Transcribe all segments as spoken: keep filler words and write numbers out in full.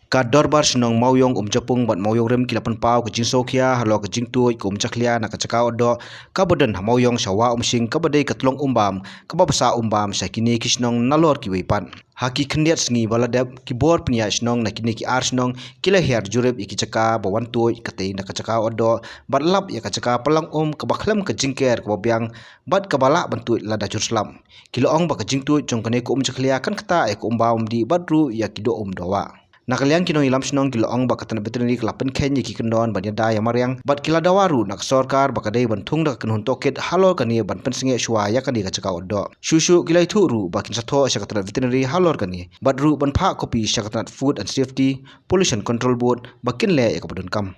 Ka Dorbar Shnong Mawïong Umjapung bad Mawïong Rim ki la pynpaw ka jingsngewkhia halor ka jingtuid ka um jakhlia na ka jaka otdoh kaba don ha Mawïong sha Wah Umshing, kaba dei ka tlong umbam kaba bsa umbam sha kine ki shnong nalor kiwei pat. Ha ki khyndiat sngi ba la dep, ki bor pynïaid shnong na kine ki ar shnong ki la hiar jurip ïa ki jaka ba wan tuid katei na ka jaka otdoh, bad lap ïa ka jaka pynlang um kaba khlem ka jingker kaba biang bad kaba lah ban tuid lada jur slap. Ki la ong ba ka jingtuid jong kane ka um jakhlia kan ktah ïa ka umbam umdih bad ruh ïa ki doh um doh wah. Na ka liang ki nongïalam shnong ki la ong ba ka tnat veterinary ka la pynkheiñ ïa ki kyndon ban ïada ïa mariang, bad ki la dawa ruh na ka sorkar ba ka dei ban thung da ka kynhun tohkit halor kane ban pynsangeh shuwa ïa kane ka jaka otdoh. Shuh shuh ki la ïathuh ruh ba kin sa thoh sha ka tnat veterinary halor kane, bad ruh ban phah copy sha ka tnat Food and Safety, Pollution Control Board ba kin leh ïa kaba donkam.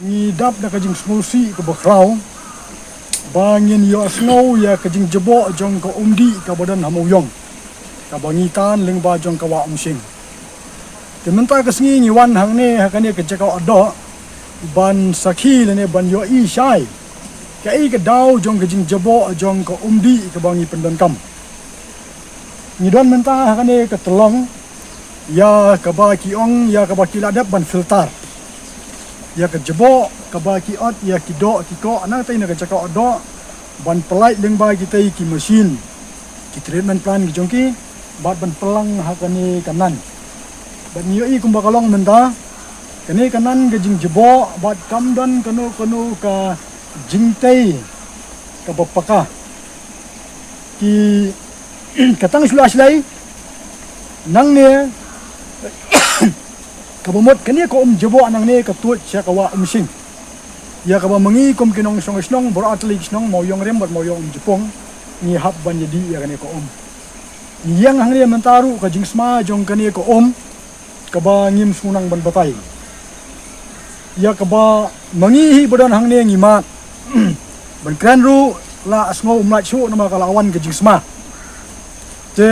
Ngi dap da ka jingsngewsih kaba khraw ba ngin ïohsngew ïa ka jingjboh jong ka umdih kaba don ha Mawïong, kaba ngi tan lyngba jong ka Wah Umshing. Te mynta ka sngi ngi wan hangne ha kane ka jaka otdoh ban sakhi lane ban ïohi shai kaei ka daw jong ka jingjboh jong ka umdih kaba ngi pyndonkam. Ngi don mynta ha kane ka tlong ïa kaba ki ong, ïa kaba ki la dep ban filter ïa ka jboh kaba ki ot ïa ki doh ki koh na katei na ka jaka otdoh, ban pynlait lyngba kitei ki machine, ki treatment plant ki jong ki, bad ban pynlang ha kane ka nan. Bad ngi ïohi kumba ka long mynta, kane ka nan ka jingjboh bad kam don kano kano ka jingtei kaba paka. Ki ka tang shlei shlei nangne, kaba mut kane ka um jboh nangne ka tuid sha ka Wah Umshing. Ïa kaba ma ngi kum ki nongshong shnong baroh artylli ki shnong Mawïong Rim bad Mawïong Umjapung ngi hap ban ïadih ïa kane ka um. Ngi ïeng hangne mynta ruh ka jingsma jong kane ka um kaba ngim sngewbha ban batai. Ïa kaba ma ngi hi ba don hangne ngi mad ban kren ruh la sngew um lait shuh namar ka la wan ka jingsma. Te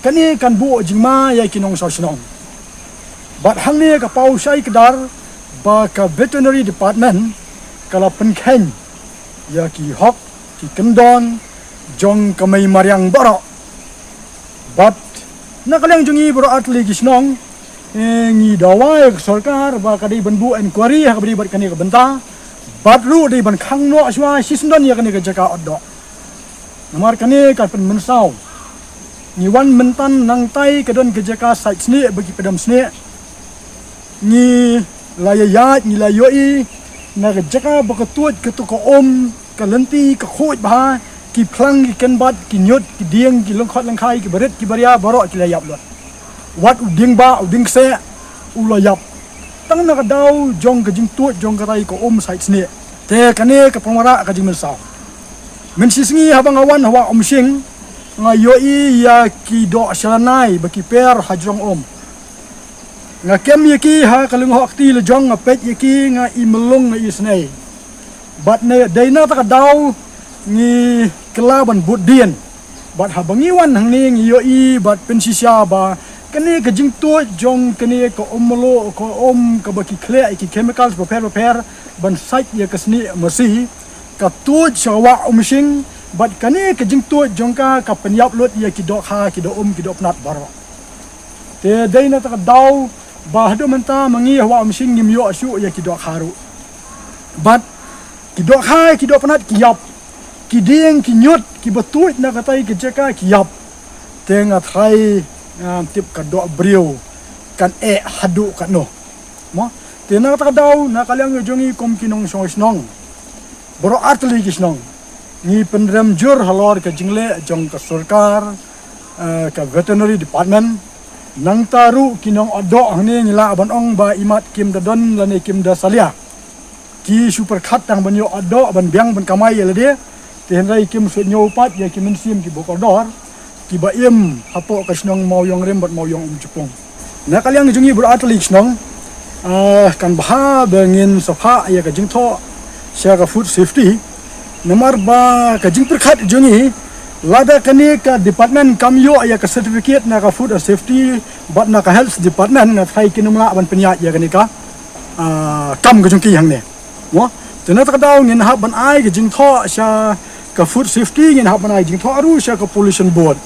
kane kan buh jingma ïa ki nongshong shnong. Bad hangne ka paw shai kdar ba ka veterinary department ka la pynkheiñ ïa ki hok ki kyndon jong ka mei mariang baroh. Bad na ka liang jong ngi baroh artylli ki shnong, eh, ngi dawa ïa ka sorkar ba ka dei ban buh inquiry ha kaba dei bad kane ka bynta. Bad ruh dei ban khang noh shuwa shisyndon ïa kane ka jaka otdoh. Namar kane ka pynmynsaw. Ngi wan mynta nangtai ka don ka jaka sait snieh ba ki pdem snieh. Ngi la ïa ïaid, ngi la ïohi na ka jaka ba ka tuid kato ka um, ka lynti ka khuid bha, ki phlang ki kynbat, ki ñiut, ki dieng, ki lyngkhot lyngkhai, ki barit ki baria baroh ki la ïap lut. Wat u dieng bah, u dieng kseh u la ïap. Tang na ka daw jong ka jingtuid jong katai ka um sait snieh. Te kane ka pynmarah ka jingmynsaw. Mynshisngi haba nga wan ha Wah Umshing, nga ïohi ïa ki doh shalynai ba ki per hajrong um. Nga kem ïa ki ha ka lyngngoh kti la jong, nga peit ïa ki, nga i mlung, nga i snei. Bad ne dei na kata ka daw ngi kylla ban bud dien. Bad haba ngi wan hangne ngi ïohi bad pynshisha ba kane ka jingtuid jong kane ka um mluh, ka um kaba ki khleh ïa ki chemicals bapher bapher ban sait ïa ka snieh masi, ka tuid sha Wah Umshing. Bad kane ka jingtuid jong ka ka pynïap lut ïa ki dohkha, ki doh um, ki doh pnat baroh. Te dei na kata ka daw ba haduh mynta ma ngi ha Wah Umshing ngim ïoh shuh ïa ki dohkha ruh. Bad ki dohkha, ki doh pnat ki ïap. Ki dieng, ki ñiut kiba tuid na katai ka jaka ki ïap. Te nga tharai, ngam tip ka doh briew kan eh haduh katno. Mo? Te na kata ka daw, na ka liang jong ngi kum ki nongshong shnong baroh artylli ki shnong, ngi pynrem jur halor ka jingleh jong ka sorkar, eh, ka veterinary department. Nangta ruh ki nongotdoh hangne ngi lah ban ong ba imat kim da don lane kim da salia. Ki shu pyrkhat tang ban ïoh otdoh ban biang ban kamai ïa lade. Te hynrei kim shu ñiew pat ïa ki mynsiem kiba kordor kiba im hapoh ka shnong Mawïong Rim bad Mawïong Umjapung. Na ka liang jong ngi baroh artylli ki shnong, ah, kan bha ba ngin sa phah ïa ka jingthoh sha ka food safety. Namar ba ka jingpyrkhat jong ngi, lada kane ka department kam ïoh ïa ka certificate na ka food safety bad na ka health department, nga tharai kin ym lah ban pynïaid ïa kane ka, ah, kam ka jong ki hangne. Mo? Te na kata ka daw ngin hap ban ai ka jingthoh sha ka food safety, ngin hap ban ai jingthoh ruh sha ka pollution board.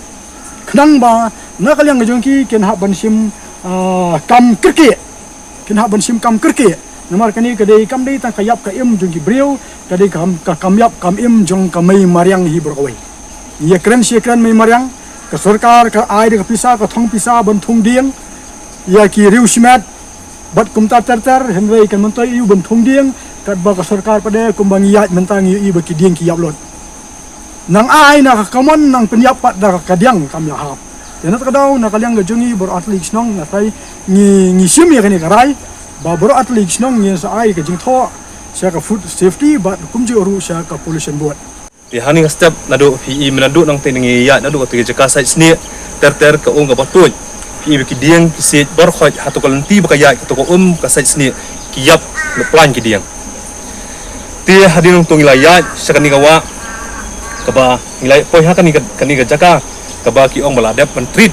Khnang ba na ka liang ka jong ki kin hap ban shim ah, kam kyrkieh. Kin hap ban shim kam kyrkieh. Namar kane ka dei kam dei tang ka ïap ka im jong ki briew, ka dei kam, ka kam ïap kam im jong ka mei mariang hi baroh kawei. Ïa kren shi kren mei mariang, ka sorkar ka ai da ka pisa, ka thong pisa ban thung dieng ïa ki riew shimet bad kumta ter ter, hynrei kan myntoi ïa u ban thung dieng, katba ka sorkar pat de kumba ngi ïaid mynta ngi ïohi ba ki dieng ki ïap lut. Nang ai na ka kamon, nang pynïap pat da ka diang kam ïahap. Te na ka daw na ka liang ka jong ngi baroh artylli ki shnong, nga trai ngi, ngi shim ïa kane ka rai ba baroh artylli ki shnong ngin sa ai ka jingthoh sha ka food safety bad kumjuh ruh sha ka pollution board. Te hangne ka step naduh phi i mynta naduh nangtei ngi ïaid naduh katei ka jaka sait snieh ter ter ka um kaba tuid. Phi i ba ki dieng ki siej baroh khoit ha to ka lynti ba ka ïaid kato ka um ka sait snieh ki ïap, la plan ki dieng. Te hadien nangto ngi la ïaid sha kane ka wah kaba ngi la poi ha kane ka, kane ka jaka kaba ki ong ba la dep ban treat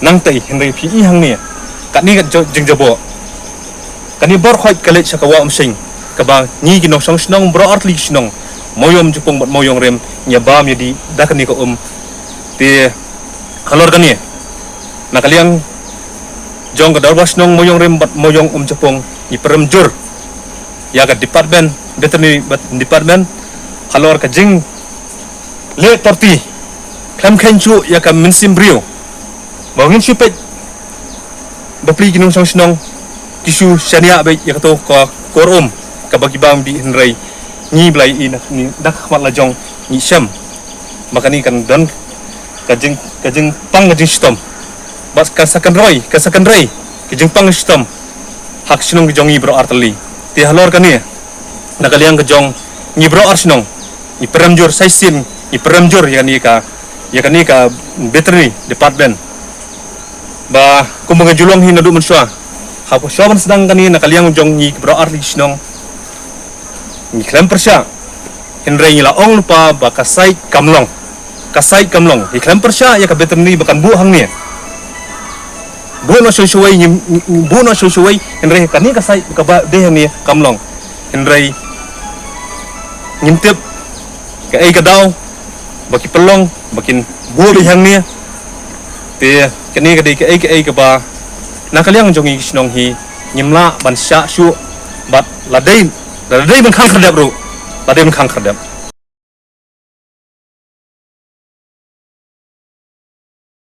nangtei, hynrei phi i hangne kane ka jo-, jingjaboh. Kane baroh khoit ka leit sha ka wah Umsning kaba ngi ki nongshong shnong baroh artylli ki shnong, Mawiong Umjapung bad Mawiong Rim, ngi ïa bam ïa dih da kane ka um. Te halor kane na ka liang jong ka dorbar shnong Mawiong Rim bad Mawiong Umjapung ngi pyrem jur ïa ka department, veterinary bad department, halor ka jingleh torti khlem kheiñ shuh ïa ka mynsiem briew. Ba ngin shu peit bapli ki nongshong shnong ki shu shaniah beit ïa kato ka kor um kaba ki bam dih, hynrei ngi ba la i na, na ka khmat la jong ngi shem ba kane kan don ka jing, ka jingpang ka jingshitom. Bad ka sa kynroi, ka sa kynrei ka jingpang ka shitom ha ka shnong ka jong ngi baroh artylli. Te halor kane na ka liang ka jong ngi baroh ar shnong ngi pyrem jur, sa shisien ngi pyrem jur ïa kane ka, ïa kane ka veterinary department. Ba kumba nga ju long hi naduh mynshuwa, haba shuwa ban sdang kane na ka liang jong ngi baroh artylli ki shnong ngi khlem pyrshah, hynrei ngi la ong lypa ba ka sait kam long, ka sait kam long. Ngi khlem pyrshah ïa ka veterinary ba kan buh hangne. Buh noh shawei shawei, ngi, ngi, ngi buh noh shawei shawei, hynrei kane ka sait kaba dei hangne kam long. Hynrei ngim tip kaei ka daw ba ki pynlong ba kin buh beit hangne. Te kane ka dei kaei kaei kaba na ka liang jong ngi ki shnong hi ngim lah ban shah shuh bad la dei, la dei ban khang khyrdep ruh, la dei ban khang khyrdep.